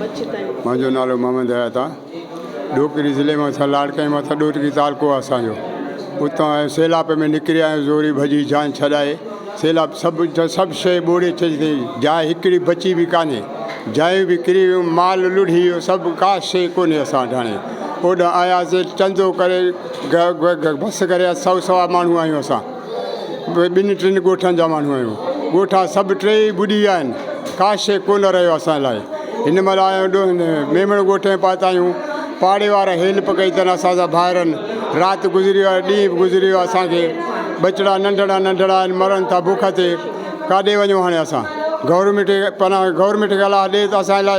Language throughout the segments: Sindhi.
منهنجو نالو محمد حيات آ ڏوڪري ضلعي مان اسان لاڙڪاڻي مان ڏوڪري تعلقو آ اسان جو اتان آيو سيلاب ۾ نڪري آيو زوري ڀڄي جان ڇڏائي سيلاب سڀ سڀ شيء ٻوڙي ڇڏي اٿئي جاء هڪڙي بچي به ڪانهي جايون به ڪري ويون مال لڙهي ويو سڀ ڪا شيء ڪونهي اسان وٽ هاڻي اوڏانهن آياسي چندو ڪري بس ڪري سئو سوا ماڻهو آهيون اسان ٻن ٽن ڳوٺن جا ماڻهو آهيون ڳوٺا سڀ ٽيئي ٻڏي ويا آهن ڪا شيء ڪونه رهيو اسان لاء هن مهل آيا آهيون ميمڻ ڳوٺ ۾ پهتا آهيون پاڙي وارا هيلپ ڪئي اٿن اسان سان ڀائرن رات گذري ويو ڏينهن به گذري ويو اسان کي ٻچڙا ننڍڙا ننڍڙا آهن مرن ٿا بک تي ڪاڏي وڃون هاڻي اسان گورنمينٽ پناهه گورنمينٽ کي الله ڏي ته اسان لاء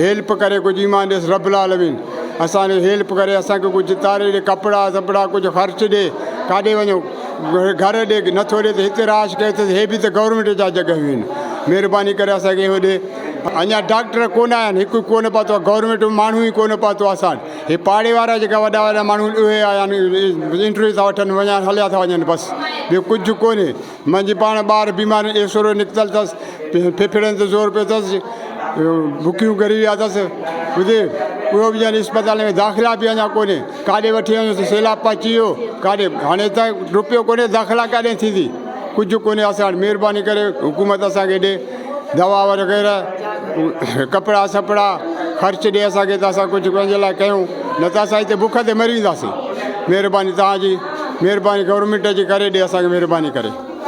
هيلپ ڪري ڪجهه ايمان ڏيس رب العالمين اسان کي هيلپ ڪري اسان کي ڪجهه تاري ڏي ڪپڙا سپڙا ڪجهه خرچ ڏي ڪاڏي وڃون گهر ڏي نٿو ڏي ته هتي رهائش ڪيو اٿس هي به ته گورنمينٽ جا جڳهيون آهن مهرباني ڪري اسان کي اهو ڏي اڃا ڊاڪٽر ڪونه آيا آهن هڪ ڪونه پاتو آهي گورنمينٽ ماڻهو ئي ڪونه پاتو آهي اسان وٽ هي پاڙي وارا جيڪا وڏا وڏا ماڻهو اهي آيا آهن انٽرويو ٿا وٺن وڃان هليا ٿا وڃن بس ٻيو ڪجهه ڪونهي منهنجي پاڻ ٻار بيمار ايسورو نڪتل اٿس ڦڦڙن تي زور پيو اٿس بڪيون ڳري ويا اٿس ٻڌي اهو به ڄڻ اسپتال ۾ داخلا به اڃا ڪونهي ڪاڏي وٺي وڃوس سيلاب پهچي ويو ڪاڏي هاڻي ته روپيو ڪونهي داخلا ڪاڏي ٿيندي ڪجهه ڪونهي اسان وٽ مهرباني ڪري حڪومت اسانکي ڏي دوا وغيره ڪپڙا سپڙا خرچ ڏي اسانکي ته اسان ڪجهه پنهنجي لاء ڪيون نه ته اسان هتي بک تي مري وينداسين مهرباني توهان جي مهرباني گورنمينٽ جي ڪري ڏي اسانکي مهرباني ڪري.